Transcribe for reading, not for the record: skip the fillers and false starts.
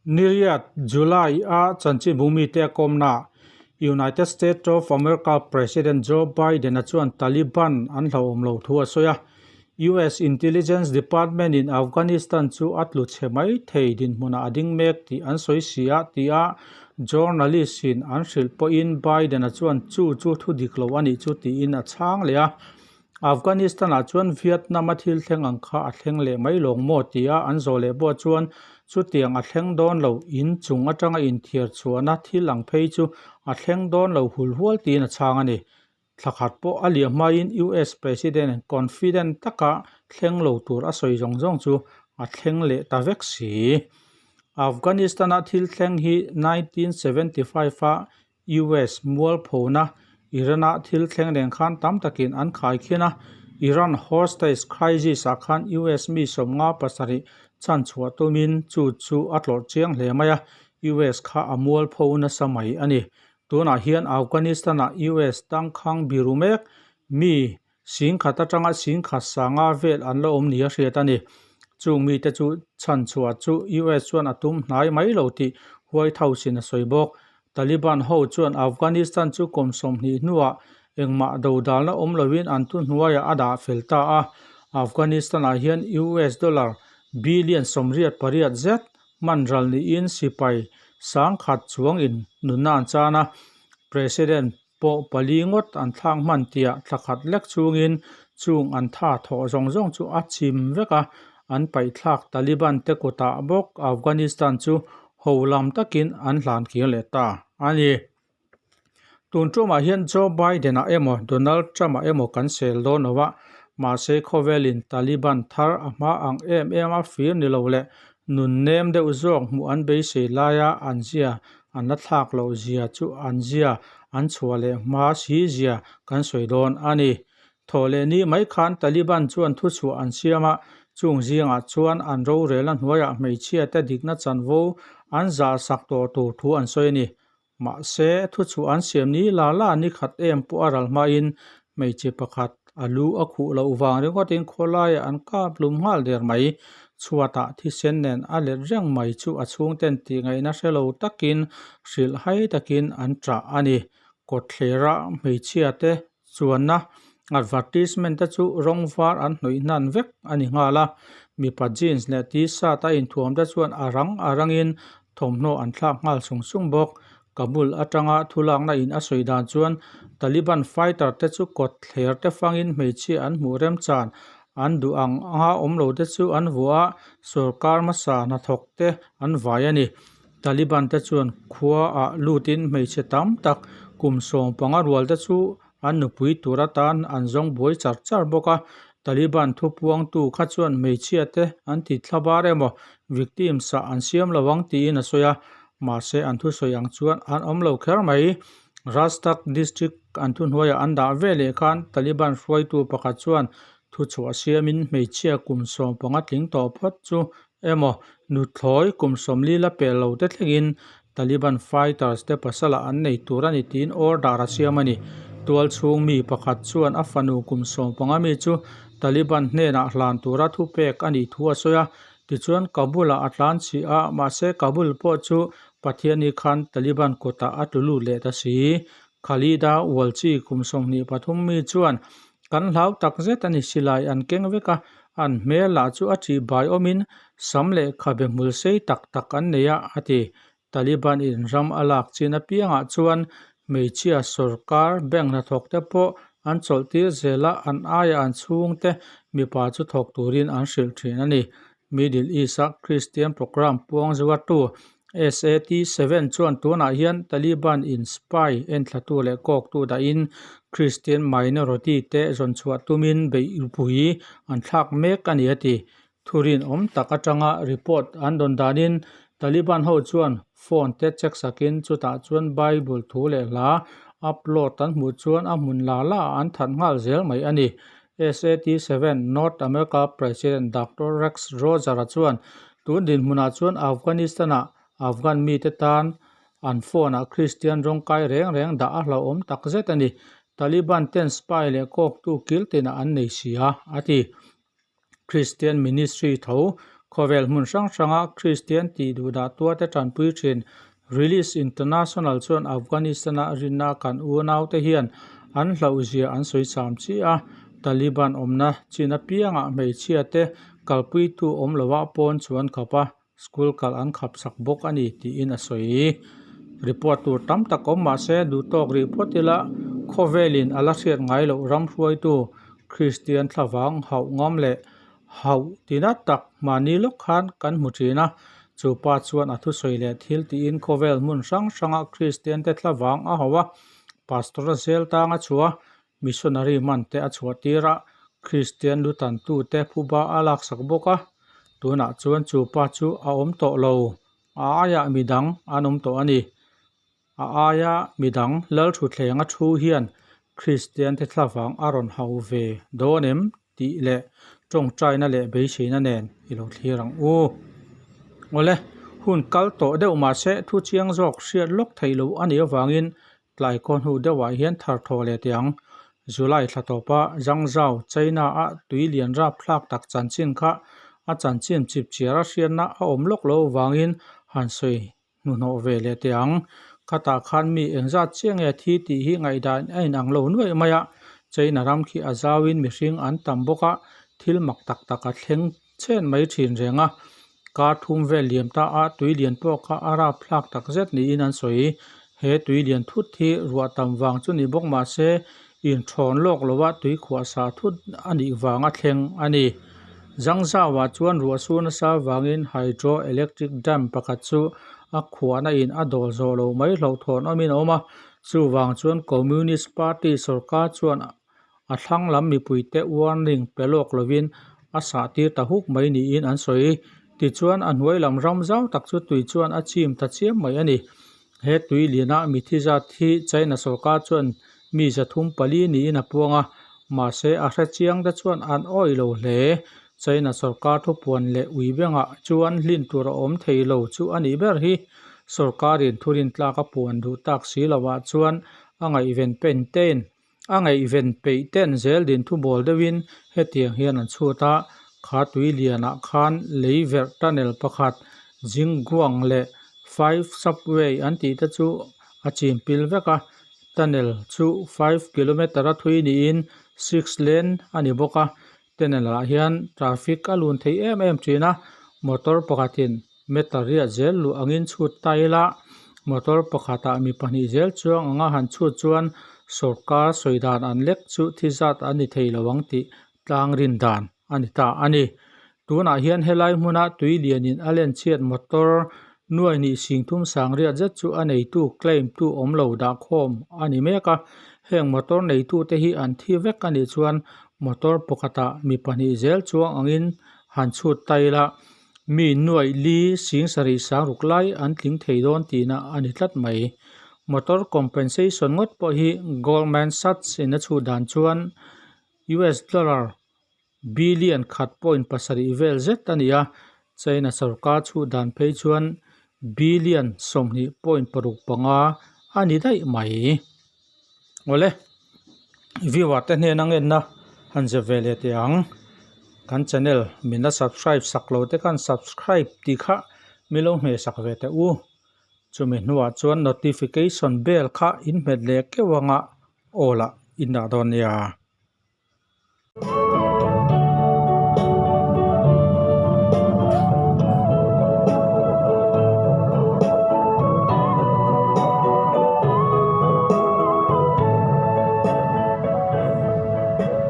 Niriat, July a chanchinbu mite a kawmnaah United States of America President Joe Biden-a chuan Taliban an hlauhawm lo thu a sawi a. US Intelligence Department in Afghanistan chu a tlu chhe mai thei dinhmunah a ding mek tih an sawi si a tia journalist in an hrilh pawhin Biden-a chuan chu chu thu dik lo a nih chu tiin a chhang leh a. Afghanistan-ah chuan Vietnam-a thil thleng ang kha a thleng leh mai lawng maw tia an zawh leh pawh chuan chutiang a thleng dawn lo, in chung atanga inthiar chhuahna thil ang phei chu a thleng dawn lo hul hual tiin a chhang a ni. Thla khat pawh a liam hmain US President confident taka thleng lo tur a sawi zawng zawng chu a thleng leh ta vek si. Afghanistan-a thil thleng hi 1975-a US mualphona Iran-a thil thleng nen khan tam takin an khai khin a, Iran hostage crisis-ah khan US mi 57 chhan chhuah tumin chu chu a tlawrh chiang hle mai a, US kha a mualpho nasa mai a ni. Tunah hian Afghanistan-ah US tangkhang biru mek mi singkhat atanga singkhat sanga vel an la awm nia hriat a ni. Chung mite chu chhan chhuah chu US chuan a tum hnai mai lo tih White House-in a sawi bawk. Taliban ho chuan Afghanistan chu kum 20 hnuah engmah dodalna awm loin an thuhnuaiah a dah fel ta a. Afghanistan-ah hian US dollar billion 88 zet hman ral niin sipai 10,000 chuangin nunna an chan a. President pawh pali ngawt an thlak hman tiah thla khat lek chungin chung an tha thawh zawng zawng chu a chim vek a, an paihthlak Taliban te kutah bawk Afghanistan chu ho lam takin an hlan kir leh ta a ni. Tun tumah hian Joe Biden-a emaw Donald Trump-a emaw kan sel dawn lo a, mahse khawvelin Taliban thar a hma ang em em a fir ni lo leh nun nem deuh zawk hmuh an beisei laia an zia An la thlak loh zia chu an zia an chhuah leh hma si zia kan sawi dawn a ni. Thawh leh ni mai khan Taliban chuan thuchhuah an siam a, chung zingah chuan an rorel a hnuaiah hmeichhia te dikna chanvo an zah sak tawh tur thu an sawi a ni. Mahse, thuchhuah an siam ni la la ni khat em pawh a ral hmain hmeichhe pakhat a lu a khuh loh vang ringawtin khawlaiah an kap lum nghal der mai. Chhuatah thisen nen a let reng mai chu a chhungten tihngaihna hre lo takin hrilh hai takin an chah a ni. Kawtthlera hmeichhia te chuanna advertisement te chu rawng var an hnawih hnan vek a ni nghal a. Mipa jeans leh t-shirt a inthuam te chuan a rang a rangin thawmhnaw an thlak nghal sung sung bawk. Kabul atanga thulakna in a sawi dan chuan Taliban fighter te chu kawtthler te fangin hmeichhia an hmuh remchan an duh ang anga awm lo te chu an vuah a, sorkar hmasa hnathawk te an vai a ni. Taliban te chuan khua ah lutin hmeichhe tam tak kum 15 rual te chu an nupui tur atan an zawng buai char char bawk a. Taliban thupuangtu kha chuan hmeichhia te an ti thla bar emaw victims ah an siam lo ang tiin a sawi a, mahse an thusawi ang chuan an awm lo kher mai. Rastak district an thuhnuaiah an dah ve leh khan Taliban hruaitu pakhat chuan thuchhuah siamin hmeichhia kum 15 tling tawh phawt chu emaw nuthlawi kum 40 la pel lo te thlengin Taliban fighters te pasalah an nei tur a ni tiin order a siam a ni. Tual chhung mi pakhat chuan a fanu kum 15 mi chu Taliban hnenah hlan tura thupek a nih thu a sawi a, tichuan Kabul-ah a tlan chih a, mahse Kabul pawh chu Pathiani khan Taliban kutah a tlu lut leh ta si. Khalida Walchi kum 23 mi chuan kan hlau tak zet a ni silai an keng vek a, an hmel lah chu a ṭih bai awmin sam leh khabe hmul sei tak tak an nei a, a ti. Taliban in ram a lak chin apiangah chuan hmeichhia sorkar bank hnathawk te pawh an chawlh tir zel a, an aia an chhungte mipa chu thawk turin an hrilh thin a ni. Middle East-a Christian program puang zuartu SAT-7 chuan tunah hian Taliban in spy enthlatu leh kawktu dahin Christian minority te zawnchhuah tumin beihpui an thlak mek a ni a ti. Thurinawm tak atanga report an dawn danin Taliban ho chuan phone te check sakin chutah chuan Bible thu leh hla upload an hmuh chuan a hmun la la ah an that nghal zel mai a ni. SAT-7 North America President Doctor Rex Roger-a chuan tun dinhmunah chuan Afghanistan-ah Afghan mite tan an phone-ah Kristian rawngkai reng reng dah a hlauhawm tak zet a ni. Taliban ten spy leh kawktu kil tinah an nei si a, a ti. Kristian Ministry tho khawvel hmun hrang hranga Kristian tih duhdah tuate tanpui thin Release International chuan Afghanistan-a rinna kan unaute hian an hlauhzia an sawi cham chiah a, Taliban awmna chin apiangah hmeichhiate kalpuitu awm lovah pawn chu an khap a, school kal an khap sak bawk a ni tiin a sawi. Report tur tam tak awm mah se duhtawk rih phawt ila khawvelin a la hriat ngai loh ram hruaitu Kristian thlavang hauh ngam leh hauh tina tak mahni lawk khan kan hmu thin a, chu pa chuan a thusawi leh thil tiin khawvel hmun hrang hranga Kristian te thlavang a hauh a, Pastor a zel tang a chhuah a, missionary hman te a chhuah tir a, Kristian lutan tute phuba a laksak bawk a, tunah chuan chu pa chu a awm tawh lo, a aiah midang an awm tawh a ni. A aia midang Lalthuthleng a thu hian Kristiante thlavang a rawn hau ve dawn em tih leh tawngtaina leh beiseina nen i lo thlir ang u. Awle, hun kal tawh deuh mahse thu chiang zawk hriat lawk theih loh a nih avangin tlai khaw hnu deuhah hian thar thaw leh teh ang. July thla tawpa Zhangzhou, China-a tui lian rapthlak tak chanchin kha a chanchin chipchiar a hriatna a awm lawk loh avangin han sawi hnuhnawh ve leh teh ang. Khatah khan mi engzat chiah nge thi tih hi ngaihdan a inang lo nuaih mai a, China ram khi a zauin mihring an tam bawk a, thil mak tak tak a thleng chen mai thin reng a. Kar thum vel liam ta a tui lian pawh kha a rapthlak tak zet niin an sawi. He tui lian thut hi ruah tam vang chu ni bawk mah se inthawn lawk loa tui khuah sa thut a nih vanga thleng a ni. Zangzauah chuan ruah sur nasa vangin hydro electric dam pakhat chu a khuahna in a dawl zawh loh mai hlauhthawn awmin a awm a, chuvang chuan Communist Party sorkar chuan a thlang lam mipuite warning pe lawk lovin a sah tir ta huk mai niin an sawi. Tichuan a hnuai lam ram zau tak chu tui chuan a chim ta chiam mai a ni. He tui liana mithi zat hi China sorkar chuan mi 304 niin a puang a, mahse a hre chiang te chuan an awih lo hle. China sorkar thupuan leh ui bengah chuan hlin tur a awm thei lo chu a nih ber hi. Sorkarin thurin tlak a puan duh tak si lovah chuan a ngaihven pen ten A ngaihven peih ten zel din thu bawl deuhin hetiang hian an chhut a, kha tui lianah khan lei verh tunnel pakhat Jingguang leh Five Subway an tih te chu a chim pil vek a, tunnel chu 5 kilometre a thui niin six lane a ni bawk a, tunnel ah hian traffic a lun thei em em thin a, motor pakhatin meter riat zel luh angin chhut ta ila motor pakhatah mi pahnih zel chuang anga han chhut chuan sawrkar sawi dan an lek chu thi zat a ni thei lo ang tih tlang rin dan a ni ta a ni. Tunah hian helai hmuna tui lianin a len chhiat motor nuai hnih sing thum sang riat zet chu a neitu claim tu awm lo dah khawm a ni mek a, heng motor neitu te hi an thi vek a nih chuan motor pakhatah mi pahnih zel chuang angin han chhut ta ila. Mi nuaih li sing sarih sang ruk lai an tling thei dawn tihna a ni tlat mai. Motor compensation ngawt pawh hi Goldman Sachs in a chhuh dan chuan US dollar billion khat point pasarih vel zet a ni a, China sorkar chhuh dan phei chuan billion 20.65 a ni daih mai. Awle, viewer te hnena ngenna han zep ve leh teh ang. Kan channel min la subscribe sak lo te khan subscribe tih kha min lo hmeh sak ve teh u. Chumi hnuah chuan notification bell kha in hmet leh keuh anga aw lah in dah dawn nia.